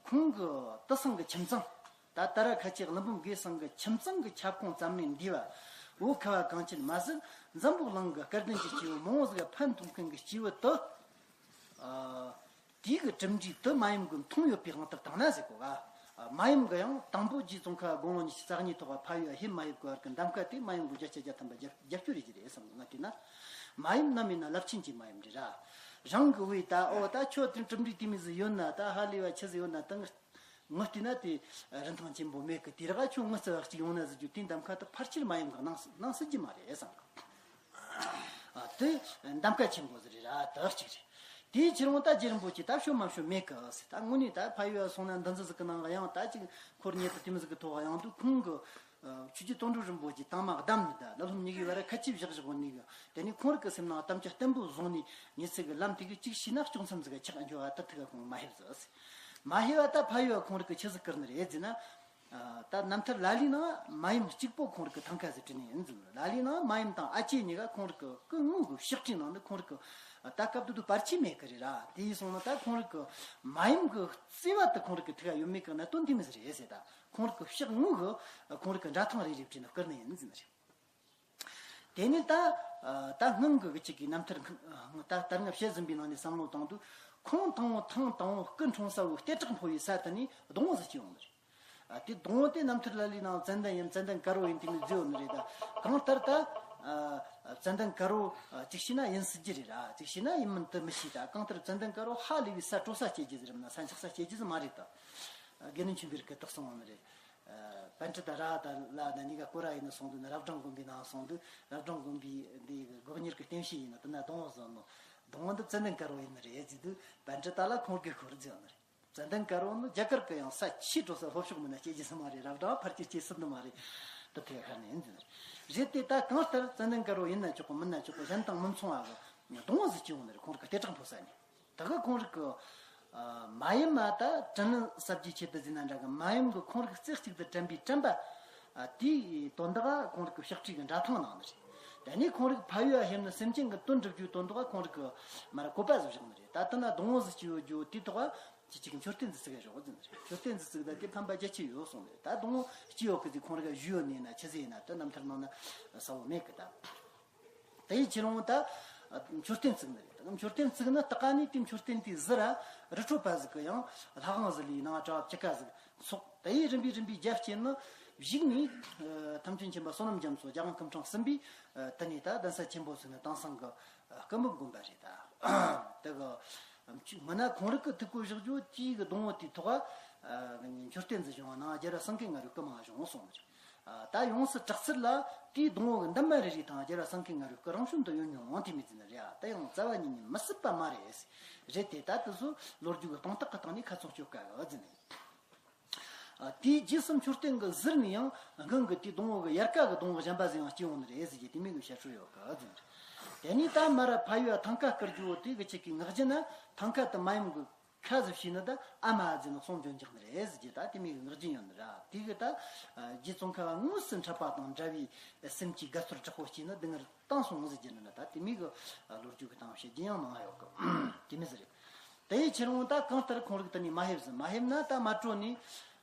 ཁོང་གི་དུད་ཚང་གི་ཁྱིམ་ཚང་ད་ད་ར་ཁ་ཆེ་ཀླུ་འབུམ་དགེ་ཚང་གི་ཁྱིམ་ཚང་གི་ཁྱབ་ཁོངས་ཙམ་ནས་འདས་པ་བོད་ཁ་བ་གངས་ཅན་མ་ཟད་འཛམ་བུ་གླིང་གི་སྐལ་ལྡན་གྱི་སྐྱེས་བུ་མང་བོ་ཟིག་ཕན་ཐོགས་མཁན་གྱི་སྐྱེས་བུ་དེ། དེའི་གི་གྲུབ་འབྲས་དེ་མ་ཡུམ་གྱིས་མཐོང་ཡོད་པའི་དབང་དུ་བཏང་ན་ཟེར་གོ་ག། མ་ཡུམ་གྱིས་ཡང་དང་པོ་རྗེ་ཙོང་ཁ་དགུང་ལོ་ཉི་ཤུ་རྩ་གཉིས་ཐོག་ཕ་ཡུལ་ཧེ་མ་ཡུལ་བཀོད་པར་གྱི་གདམ་ཁ་དེ་མ་ཡུམ་གྱིས་བརྒྱ་ཆ་བརྒྱ་ཐམ་པ་རྒྱབ་རྒྱབ་སྐྱོར་རེད་ཀྱི་རེད་བསམ་གི། ང་བལྟས་ན་མ་ཡུམ་ནམ་ཡིན་ན་རླབས་ཆེན་གྱི་མ་ཡུམ་རེད་ར། རང་གི་བུས་ད་ཨོ་ད་ཁྱོད་དེ་གྲུབ་འབྲས་དེ་མོ་ཟིག་ཡོད་ན་ད་ཧ་ལས་པ་ཆི་ཟིག་ཡོད་ན་ད་ངི་ངི་བལྟས་ན་དེ་རིན་ཐང་ཆེན་པོ་མེད་གི། དེ་ར་ཁྱོད་ངི་རྩ་བ་གཅིག་ཡོང་ན་ཟེར་རྒྱུ་དེ་གདམ་ཁ་དེ་ཕལ་ཆེར་མ་ཡུམ་གྱིས་གནང་གནང་སྲིད་ཀྱི་མ་རེད་བསམ་གི། ཨ་དེ་གདམ་ཁ་ཆེན་པོ་ཟིག་རེད་ར། དེ་གཅིག་རེད། དེའི་ཕྱིར་འོང་ད་རྗེ་རིན་པོ་ཆེ་ད་ཤོད་མ་ཤོད་མེད་གི་ཟེར། ད་དངོས་གནས་ད་ཕ་ཡུལ་སོང་ན་འདི་འཛི་ཟིག་གི་ནང་གི་ཡང་ད་ཅིག་འཁོར་ཉེ་དུ་དེ་མོ་ཟིག་གི་ཐོག་ཡང་དུ་ཁོང་གི་ཆོས་རྗེ་དོན་གྲུབ་རིན་པོ་ཆེ་དང་མ་བདམས་ནི་ད་ལ་ལྷུམ་གཉིས་ཀའི་བར་ཁ་ཆེ་བཞག་བཞག་ནི་གི། དེ་ནས་ཁོང་རིགས་ཀྱི་སེམས་ནང་དམ་བཅའ་བརྟན་པོ་བཟུང་ནས་ཉེ་ཚེ་གི་ལམ་དེ་གི་གཅིག་ཤེས་ན་ལྕོགས་མཚམས་ཟིག་ག་ཆགས་འགྱོ་བ་ད་ཐུག་ག་ཁོང་མ་ཧེབ་ཟིག་ཟེར། མ་ཧེ་བ་ད་ཕ་ཡུལ་ཁོང་རིགས་ཀྱི་ཆི་ཟིག་བསྐུར་ནི་རེད་ཟེར་ན། ད་རྣམ་ཐར་ལ་ལའི་ནང་མ་ཡུམ་གཅིག་པོ་ཁོང་རིགས་ཀྱི་ཐང་ཀ་ཟིག་བྲིས་ནས་ཡིན་ཟེར། ལ་ལའི་ནང་མ་ཡུམ་དང་ཨ་ཅེ་གཉིས་ཀ་ཁོང་རིགས་ཀྱི་སྐུ་དངོས་ཀྱི་ཕྱག་བྲིས་ནང་ནས་ཁོང་རིགས་ཀྱི་ད་སྐབས་དེ་དུས་པར་ཆས་མེད་ཀི་རེད་ར། དེ་ཡིན་སོང་ན་ད་ཁོང་རིགས་ཀྱི་མ་ཡུམ་གྱི་བརྩེ་བ་དེ་ཁོང་རིགས་ཀྱི་ཐུག་ཡ་ཡོད་མེད་ཀྱི་གནད་དོན་དེ་མོ་ཟིག་རེད་ཟེར། ད་ཁོང་རིགས་ཀྱི་ཕྱག་དངོས་ཀྱི་ཁོང་རིགས་ཀྱི་འདྲ་ཐང་རེ་རེ་བྲིས་ནས་བསྐུར་ནས་ཡིན་ཟེར་ནི་རེད། དེ་ནས་ད་ད་སྔོན་གྱི་གཅིག་གི་རྣམ་ཐར་ད་ལྟར་ང་བཤད་ཟིན་པའི་ནང་ནས་བསམ་བློ་བཏང་དུས་ཁོང་དང་པོ་ཐེངས་དང་པོ་སྐུ་འཁྲུངས་ས་བོའི་ལྟེ་བྲག་འཕོ་བའི་ས་དེ་ནས་སྡོང་བོ་ཟིག་སྐྱེས་ཡོང་ནི་རེད། ཨ་དེ་སྡོང་བོ་དེ་རྣམ་ཐར་ལ་ལའི་ནང་ཙན་དན་ཡིན་ཙན་དན་དཀར་བོ་ཡིན་དེ་མོ་བརྗོད་ཡོད་ནི་རེད། ད་གང་ལྟར་ད་ཨ་ཙན་དན་དཀར་བོ་ཨ་གཅིག་བྱས་ན་ཡིན་སྲིད་ཀྱི་རེད་ར། གཅིག་བྱས་ན་ཡིན་མིན་དེ་མི་ཤེས། ད་གང་ལྟར་ཙན་དན་དཀར་བོ་ཧ་ལས་པའི་ས་དྲོ་ས་སྐྱེ་རྒྱུ་ཟིག་རེད་མ་ན་ས་འཁྱག་ས་སྐྱེ་རྒྱུ་ཟིག་མ་རེད། ད་དགེ་འདུན་ཆོས་འཕེལ་གྱིས་དེ་གསུངས་ཡོད་ནི་རེད། ཨ་པཎ་ཌི་ཏ་ར་ད་ལ་ད་གཉིས་ཀ་སྐོར་ར་ཡིན་ན་སོང་དུས་ན་རབ་འབྲིང་དགོན་པའི་ནང་སོང་དུས་རབ་འབྲིང་དགོན་པའི་འདི་གི་སྒོ་གཉེར་གྱི་རྟེན་བྱེད་ཡིན་ན་དེ་ན་སྡོང་བོ་བཟོ་ནོ། སྡོང་བོ་འདི་ཙན་དན་དཀར་བོ་ཡིན་ནི་རེད་ཟེར་དུས་པཎ་ཌི་ཏ་ལ་ཁོང་གིས་ཤོད་ཟེར་ཡོད་ནི་རེད། ཙན་དན་དཀར་བོ་ནི་རྒྱ་གར་གི་ཡང་ས་ཆེས་དྲོ་ས་ལྷོ་ཕྱོགས་མིན་ན་སྐྱེ་རྒྱུ་ཟིག་མ་རེད། རབ་འབྲིང་ཕལ་ཆེར་སྐྱེ་སྲིད་ནི་མ་རེད། དེ་ཐད་ཁར་ནས་ཡིན་ཟེར་ནི་རེད། དེ་ད་གང་ལྟར་ཙན་དན་དཀར་བོ་ཡིན་ན་ཆོག་གི་མིན་ན་ཆོག་གི་གཞན་དང་མི་མཚུངས་པ་གི་སྡོང་བོ་ཟིག་སྐྱེ་ཡོང་ནི་རེད། ཁོང་རིགས་ཀྱི་ལྟེ་བྲག་འཕོ་ས་ནས། ད་གི་ཁོང་རིགས་ཀྱི་ཨ་མ་ཡུམ་མ་ད་དྲིན་ལན་གསབ་རྒྱུའི་ཆེད་དུ་ཟེར་ན་འདྲ་གི། མ་ཡུམ་གྱིས་ཁོང་རིགས་རྩེ་གཅིག་ཏུ་དྲན་པའི་དྲན་པ་ཨ་དེའི་དོན་དག་ཁོང་རིགས་ཀྱི་ཕྱག་བྲིས་ཀྱི་འདྲ་ཐང་གནང་ནི་རེད། དེ་ནས་ཁོང་རིག་ཕ་ཡུལ་ལ་ཕེབས་ནས་སེམས་ཅན་གྱི་དོན་སྒྲུབ་རྒྱུའི་དོན་དག་ཁོང་རིག་གི་མར་བཀོད་པ་ཟིག་བཞག་ནི་རེད། ད་ལྟ་ན་སྡོང་བོ་ཟིག་སྐྱེས་ཡོད་རྒྱུ་དེའི་ཐོག་ཅི་ཅིག་མཆོད་རྟེན་ཟིག་བརྩིགས་ཡ་ཞོག་ཟེར་ནི་རེད། མཆོད་རྟེན་ཟིག་བརྩིགས་ད་དེ་ཕན་པ་རྒྱ་ཆེ་ཡོད་གསུངས་ནི་རེད། ད་སྡོང་བོ་སྐྱེས་ཡོད་གི་ཟིག་ཁོང་རིག་ག་བཞུས་ཡོད་ནི་ཡིན་ན་ཆི་ཟིག་ཡིན་ན་ད་རྣམ་ཐར་ནང་ན་གསལ་བོ་མེད་གི་ད། དེ་ཡི་ཕྱིར་འོང་ད་མཆོད་རྟེན་བརྩིགས་ནི་རེད། ད་མཆོད་རྟེན་བརྩིགས་ན་ད་ག་ནས་དེ་མཆོད་རྟེན་དེའི་ཟུར་ར་རི་ཁྲོད་པ་ཟིག་གི་ཡང་ལྷ་ཁང་ཟིག་ལས་ནང་གྲྭ་བ་བཅུ་ཀ་ཟིག་ཚོགས། དེ་ཡི་རིམ་པས་རིམ་པས་རྒྱ་བསྐྱེད་ནི་གཞུག་ནས་ཐམས་ཅད་མཁྱེན་པ་བསོད་ནམས་རྒྱ་མཚོ་རྒྱལ་དབང་སྐུ་ཕྲེང་གསུམ་པས་དེ་ནས་ད་གདན་ས་ཆེན་པོ་ཟིག་ནས་དེང་སང་གི་སྐུ་འབུམ་དགོན་པ་རེད་ད། དེ་གི་མ་ན་ཁོང་རིག་གི་ཐུགས་ཁུར་བཞག་རྒྱུ་དེའི་གི་སྡོང་བོ་དེའི་ཐོག་མཆོད་རྟེན་ཟིག་བཞེངས་པ་ན་རྒྱལ་བ་སེང་གེ་ང་རོའི་སྐུ་མང་བཞེངས་གསུངས་ནི་རེད། ད་ཡོངས་སུ་གྲགས་ཚུལ་ལ་དེའི་སྡོང་བོ་གི་འདབ་མ་རེ་རེ་དང་རྒྱལ་བ་སེང་གེ་ང་རོའི་སྐུ་རང་བྱོན་དུ་ཡོད་མྱོང་དེ་མི་ཟིན་རེད། ད་ཡང་རྩ་བ་ཉིད་ནས་མི་སྲིད་པ་མ་རེད། རེད་དེ་ད་དེ་ཚོ་ལོ་རྒྱུས་ཀྱི་སྟོང་རྟགས་ཀྱི་སྟེང་ནས་ཁ་ཚོན་གཅོད་དཀའ་གི་ཟིན། དེའི་རྗེས་སུ་མཆོད་རྟེན་གྱི་ཟུར་ནས་ཡང་སྒང་གི་དེའི་སྡོང་བོ་གི་ཡལ་ག་གི་སྡོང་བོ་གཞན་པ་ཟིག་ཡང་སྐྱེས་ཡོང་ནི་རེད་ཟེར་གྱི་དེ་མིན་གྱི་བཤད་སྲོལ་ཡོད་གི་ཟིན། དེ་ནས་ད་མར་ཕ་ཡུལ་ཐང་ཀ་བསྐུར་རྒྱུ་བོ་དེ་གི་ཆེད་ཀྱི་ངག་རྒྱུན་ན་ཐང་ཀ་དུ་མ་ཡོང་གི་ཁ་ཟིག་བྱས་ནི་ད་ཨ་མ་ཟེར་ནི་གསུང་འབྱོན་རྒྱག་ནི་རེད་ཟེར་གྱི་ད་དེ་མོ་གི་ངག་རྒྱུན་ཡོད་ནི་ར། དེ་གི་ད་རྗེ་ཙོང་ཁ་པ་དངོས་སུ་འཕྲད་པ་དང་འདྲ་བའི་སེམས་ཀྱི་དགའ་ཚོར་དྲག་པོ་སྐྱེས་ནི་སྡུག་བསྔལ་བཏང་སོང་ཟེར་གྱི་ནི་ད་དེ་མོ་གི་ལོ་རྒྱུས་ཀྱི་སྟེང་བཤད་རྒྱུ་ཡང་མང་ཡོད་གི། དེ་མོ་ཟིག་རེད། དེ་ཡི་ཕྱིར་འོང་ད་གང་ལྟར་ཁོང་རིག་དེ་ནས་མ་ཕེབས་ཟིན། མ་ཕེབས་ན་ད་མ་གྲོ་ནས་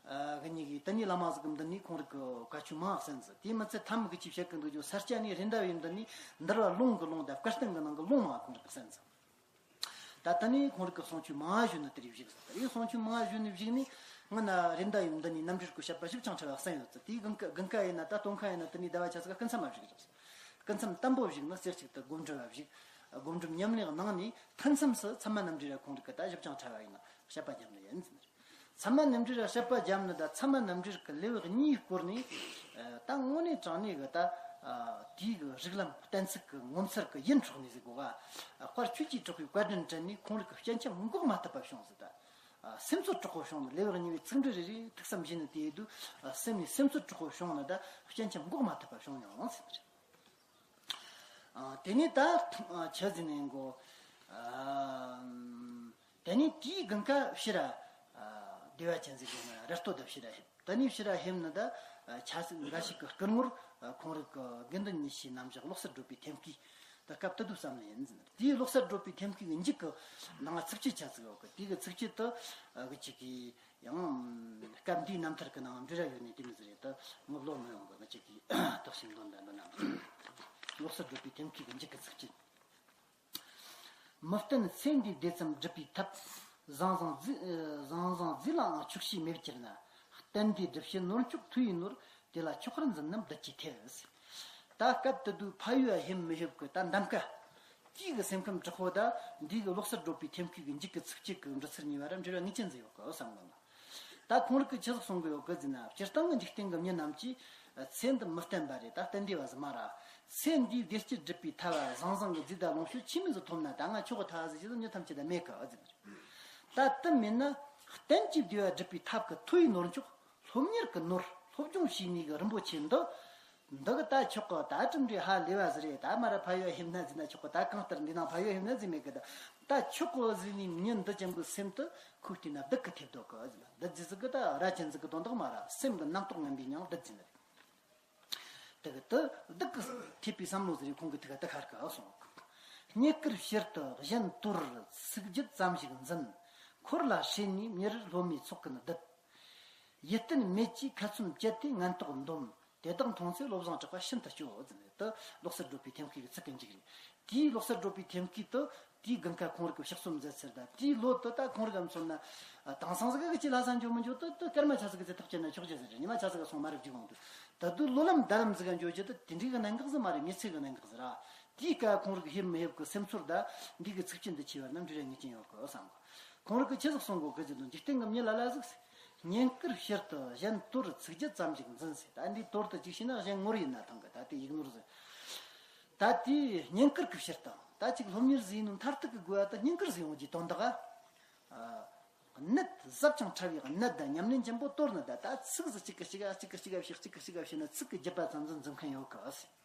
གི་གཉིས་ཀྱི་དེ་ནས་བླ་མ་ཟིག་གི་མདུན་ནས་ཁོང་རིག་གི་བཀའ་ཆོས་མང་གསན་ཟིན། དེ་མི་ཚད་ཐ་མི་གི་ཆེས་བཤད་གི་འདུག་རྒྱུ་ས་སྐྱ་ནས་རེད་མདའ་བའི་མདུན་ནས་འདུལ་བ་ལུང་གི་ལུང་དང་བཀའ་བསྟན་གི་ནང་གི་ལུང་མང་ཁོང་རིག་གི་གསན་ཟིན། ད་ལྟ་ནས་ཁོང་རིག་གི་གསུང་ཆོས་མང་ཞུ་ནི་དེ་རིགས་བཞུགས་ཟེར། དེ་རིགས་གསུང་ཆོས་མང་ཞུ་ནི་བཞུགས་ནས་སྔོན་ན་རེད་མདའ་ཡི་མདུན་ནས་རྣམ་འགྲེལ་གྱི་བཤད་པ་ཞིབ་ཅིང་ཕྲ་བ་གསན་ཡོད་ཙང་དེའི་དགུན་ཁ་དགུན་ཁ་ཡིན་ན་ད་སྟོན་ཁ་ཡིན་ན་དེ་ནས་ཟླ་བ་ཆ་ཟིག་ག་སྐུ་མཚམས་མ་བཞུགས་རེད། སྐུ་མཚམས་དམ་པོ་བཞུགས་ན་རྩེ་གཅིག་ཏུ་སྒོམ་སྒྲུབ་བ་བཞུགས། སྒོམ་སྒྲུབ་ཉམས་ལེན་གནང་ནས་མཐའ་མཚམས་སུ་ཚད་མ་རྣམ་འགྲེལ་ར་ཁོང་རིག་གི་ད་ཞིབ་ཅིང་ཕྲ་བ་ཡིན་ན་བཤད་པ་རྒྱབ་ནི་ཡིན་ཟེར། ཚད་མ་རྣམ་འགྲེལ་ལ་བཤད་པ་རྒྱབ་ནི་དང་ཚད་མ་རྣམ་འགྲེལ་གྱི་ལེའུ་གཉིས་སྐོར་ནས་ད་དངོས་གནས་དྲང་གནས་ཀྱི་ད་དེའི་གི་རིགས་ལམ་གཏན་ཚིགས་ཀྱི་ངོ་མཚར་གྱི་ཡིད་འཕྲོག་ནས་ཟེར་དགོས་ག། དཔལ་ཆོས་ཀྱི་གྲགས་པའི་བཀའ་དྲིན་དྲན་ནས་ཁོང་རིག་གི་སྤྱན་ཆབ་འགོག་མ་ཐུབ་པ་བྱུང་ཟེར། ད་སེམས་ཚོར་དྲག་པོ་བྱུང་ནས་ལེའུ་གཉིས་པའི་ཚིག་འགྲེལ་རེ་རེ་ཐུགས་བསམ་བཞེས་ནས་དེའི་དུས་སེམས་ནས་སེམས་ཚོར་དྲག་པོ་བྱུང་ནས་ད་སྤྱན་ཆབ་འགོག་མ་ཐུབ་པ་བྱུང་མྱོང་ཟེར། དེ་ནས་ད་ཆ་ཟིན་ནས་གོ། དེ་ནས་དེའི་དགུན་ཁ་ཕྱིར་ར་བདེ་བ་ཅན་ཟེར་གྱི་ན་ར་སྟོད་དུ་ཕྱིར་ར་ཕེབས། དེ་ནས་ཕྱིར་ར་ཕེབས་ནི་ད་ཆ་ཟིག་འགའ་ཞིག་གི་སྐུ་ངོར་ཁོང་རིག་གི་དགེ་འདུན་ཉི་ཤུའི་རྣམ་གཞག་ལོག་སར་བགྲོད་པའི་ཐེམ་སྐས་ད་སྐབས་དེ་དུས་བསམ་ནས་ཡིན་ཟིན། དེའི་ལོག་སར་བགྲོད་པའི་ཐེམ་སྐས་ཀྱི་མཇུག་གི་ནང་ཚིགས་བཅད་ཆ་ཟིག་ཡོད་གི། དེ་གི་ཚིགས་བཅད་དུ་གི་ཅིག་གིས། ཡང་སྐབས་འདིའི་རྣམ་ཐར་གྱི་ནང་འབྲེལ་བ་ཡོད་ནས་དེ་མི་ཟེར་ཡ་ད་ངོ་ལོག་མི་ཡོང་གི་ང་ཅག་གིས་བརྟག་ཞིབ་འདོན་དང་འདོན་ན། ལོག་སར་བགྲོད་པའི་ཐེམ་སྐས་ཀྱི་མཇུག་གི་ཚིགས་བཅད། མི་བསྟེན་ཚེ་འདིའི་བདེ་ཙམ་སྒྲུབ་པའི་ཐབས། ཟང་ཟིང་རྫས་ཟང་ཟིང་རྫས་ལའང་ཆོག་ཤེས་མེད་གྱུར་ན། བསྟན་འདིའི་སྒྲུབ་བྱེད་ནོར་མཆོག་མཐུ་ཡིས་ནོར། དེ་ལ་ཆོག་པར་འཛིན་རྣམས་བདུད་ཀྱི་ཐེབས། ད་སྐབས་དེ་དུས་ཕ་ཡུལ་ལ་ཕེབས་མི་ཕེབས་ཀྱི་ད་འདམ་ཀ་དེའི་གི་སེམས་ཁམས་དྲག་པོ་ད་འདིའི་གི་ལོག་སར་བགྲོད་པའི་ཐེམ་སྐས་ཀྱི་མཇུག་གི་ཚིགས་བཅད་ཀྱི་འབྲི་ཚུལ་གཉིས་བར་འབྲེལ་བ་ངེས་ཅན་ཟིག་ཡོད་གི་བསམ་གི་ན། ད་ཁོང་རིག་གི་ཆི་ཟིག་གསུང་གི་ཡོད་གི་ཟེར་ན། སྤྱིར་བཏང་གི་འཇིག་རྟེན་གི་མྱི་རྣམས་ཀྱིས་ཚེ་འདི་མི་བརྟན་པ་རེད། ད་བརྟན་བདེ་བ་ཟིག་མ་ར། ཚེ་འདིའི་བདེ་སྐྱིད་སྒྲུབ་པའི་ཐབས་ཟང་ཟིང་གི་རྫས་དང་ལོངས་སྤྱོད་ཆི་མོ་ཟིག་ཐོབ་ན་ད་ང་ཆོག་གི་ཐལ་ཟེར་གྱི་ཟིག་མྱི་ཐམས་ཅད་ད་མེད་གི་ཟེར། ད་དེ་མིན་ན་བསྟན་གྱི་བདེ་བ་སྒྲུབ་པའི་ཐབས་ཀྱི་མཐུ་ཡི་ནོར་མཆོག་སློབ་གཉེར་གྱི་ནོར། སློབ་སྦྱོང་བྱས་ནས་གི་རིན་པོ་ཆེ་འདི། འདི་གི་ད་ཆོག་གི། ད་གྲུབ་འབྲས་ཧ་ལས་པ་ཟིག་རེད། ད་མ་ར་ཕ་ཡུལ་ཕེབས་ན་ཟེར་ན་ཆོག་གི། ད་གང་ལྟར་འདི་ནང་ཕ་ཡུལ་ཕེབས་ན་ཟེར་མེད་གི། ད་ད་ཆོག་གི་ཟེར་ནས་མྱི་འདི་ཅན་གི་སེམས་དེ་ཁོས་བལྟས་ན་བདུད་ཀྱི་ཐེབས་འདུག་གི་ཟེར་ན། བདུད་ཟེར་ཟིག་གི་ད་རྭ་ཅན་ཟིག་གི་དོན་དག་མ་ར། སེམས་ཀྱི་རྣམ་རྟོག་ངན་པའི་མྱིང་བདུད་ཟེར་ནི་རེད། དེ་གི་དེ་བདུད་ཀྱི་ཐེབས་པའི་བསམ་བློ་ཟེར་རེ་ཁོང་གི་ཐུགས་ཀ་དེ་ཤར་གི་སོང་། རྙེད་བཀུར་ཕྱིར་དུ་གཞན་དོར་ཚིག་བརྗོད་ཙམ་ཞིག་འཛིན། འཁོར་ལ་ཧྲེ་ནས་མྱུར་སློབ་མའི་ཚོགས་ཀུན་བསྡུད། ཡིད་བརྟན་མེད་ཀྱིས་ཁ་ཚོན་བཅད་དེ་ངན་རྟོག་འདོམས། དེ་དག་མཐོང་ཚེ་བློ་བཟང་གྲགས་པ་ཤིན་ཏུ་སྐྱོ་ཟེར་ནས། དེ་ལོག་སར་བགྲོད་པའི་ཐེམ་སྐས་ཀྱི་ཚིག་གི་མཇུག་རེད། དེའི་ལོག་སར་བགྲོད་པའི་ཐེམ་སྐས་དེ་དེའི་དགུན་ཁ་ཁོང་རིག་གི་ཕྱག་རྩོམ་མཛད་ཚུལ་དང་དེའི་ལོ་དེ་ད་ཁོང་རིག་ག་མཚོན་ན། དེང་སང་ཟིག་གི་ཅི་ལྷ་ས་འགྱོ་མི་འགྱོ་དེ་དེ་སྐར་མ་ཆ་ཟིག་གི་ཚེ་ཐག་བཅད་ན་ཆོག་རྒྱུ་ཟིག་རེད། ཉི་མ་ཆ་ཟིག་ག་སོང་མ་རབས་རྒྱུག་འོང་དུས། ད་དུས་སློབ་ལམ་རྡ་རམ་ཟིག་ག་འགྱོ་རྒྱུ་དེ་དེ་འདྲའི་གི་གནད་འགག་ཟིག་མ་རེད། མི་ཚེ་གི་གནད་འགག་ཟིག་ར། དེའི་སྐབས་ཁོང་རིག་ཕེབས་མི་ཕེབས་གི་སེམས་ཚོར་དང་འདི་གི་ཚིགས་བཅད་འདི་ཆེ་བ་རྣམས་འབྲེལ་བ་ངེས་ཅན་ཡོད་གི་བསམ་གི། ཁོང་རིག་གི་ཆི་ཟིག་གསུང་གོ་གི་ཟེར་དུས། འཇིག་རྟེན་གི་མྱི་ལ་ལ་ཟིག་རྙེད་བཀུར་ཕྱིར་དུ་གཞན་དོར་ཚིག་བརྗོད་ཙམ་ཞིག་འཛིན་ཟེར། ད་འདི་དོར་དུ་ཅིག་ཤེས་ན་གཞན་ངོར་ཡིན་ན་ཐང་གི། ད་དེ་ཡིག་ནོར་ཟིག་ད་དེའི་རྙེད་བཀུར་གྱི་ཕྱིར་དང་ད་ཅིག་སློབ་གཉེར་ཟིག་ཡིན་ནོ་མཐར་ཐུག་གི་དགོས་པ་ད་རྙེད་བཀུར་ཟིག་ཡོང་རྒྱུའི་དོན་དག་ག། གནད་ཟབ་ཅིང་ཕྲ་བའི་གནད་དང་ཉམས་ལེན་ཆེན་པོ་དོར་ནི་ད་ད་ཚིག་ཟིག་གཅིག་གི་གཅིག་ག་གཅིག་གི་གཅིག་ག་བཤད་གཅིག་གི་གཅིག་ག་བཤད་ན་ཚིག་གི་རྒྱུད་པ་ཙམ་ཟིག་འཛིན་མཁན་ཡོད་གི་ཟེར།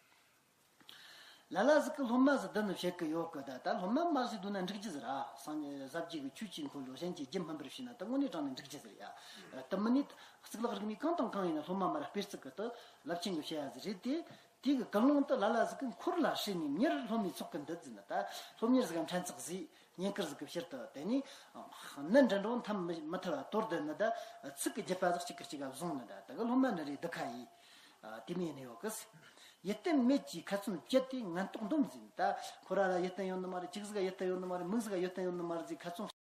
ལ་ལ་ཟིག་གི་སློབ་མ་ཟིག་བསྡུ་ནི་བཤད་གི་ཡོད་གི། ད་ད་སློབ་མ་མར་ཞིག་བསྡུ་ན་འགྲིག་རྒྱུ་ཟིག་ར། སངས་རྒྱས་ཟབ་རྒྱས་ཀྱི་ཆོས་ཀྱི་འཁོར་ལོ་གཞན་གྱི་རྒྱུད་སྨིན་པར་བྱས་ན་ད་དངོས་གནས་དྲང་ནས་འགྲིག་རྒྱུ་ཟིག་རེད་ཡ། དེ་མིན་ནི་གཙུག་ལག་རིག་གནས་གང་དང་གང་ཡིན་ན་སློབ་མ་མར་སྤེལ་ཚུལ་གི་ད་རླབས་ཆེན་གྱི་བཤད་ཡ་ཟིག་རེད་དེ། དེ་གི་ཀུན་སློང་དུ་ལ་ལ་ཟིག་གི་འཁོར་ལ་ཧྲིལ་ནས་མྱུར་སློབ་མའི་ཚོགས་ཀྱི་འདུད་ཟེར་ནི་ད། སློབ་གཉེར་ཟིག་ག་ཕྲན་ཚེགས་ཟིག་བསྙེན་བཀུར་ཟིག་གི་ཕྱིར་དུ་དེ་ནས་ནི་འདྲ་འགྲོ་འཐམ་མི་མི་ཐུབ་པ་དོར་བསྡད་ནི་ད། ཚིག་གི་བརྒྱུད་པ་ཟིག་གཅིག་གི་གཅིག་ག་བཟུང་ནི་ད། དེ་གི་སློབ་མ་ནི་རེད་འདི་ཁ་ཡིས། ཨ། དེ་མིན་ནི་ཡོད་གི། ཡིད་བརྟན་མེད་ཀྱི་ཁ་ཚོན་བཅད་དེ་ངན་རྟོག་འདོམས་ཟིན་ད། ཁོ་ར་ལ་ཡིད་བརྟན་ཡོད་ནི་མ་རེད། ཅིག་ཟིག་ག་ཡིད་བརྟན་ཡོད་ནི་མ་རེད། མིག་ཟིག་ག་ཡིད་བརྟན་ཡོད་ནི་མ་རེད་ཟིག་ཁ་ཚོན་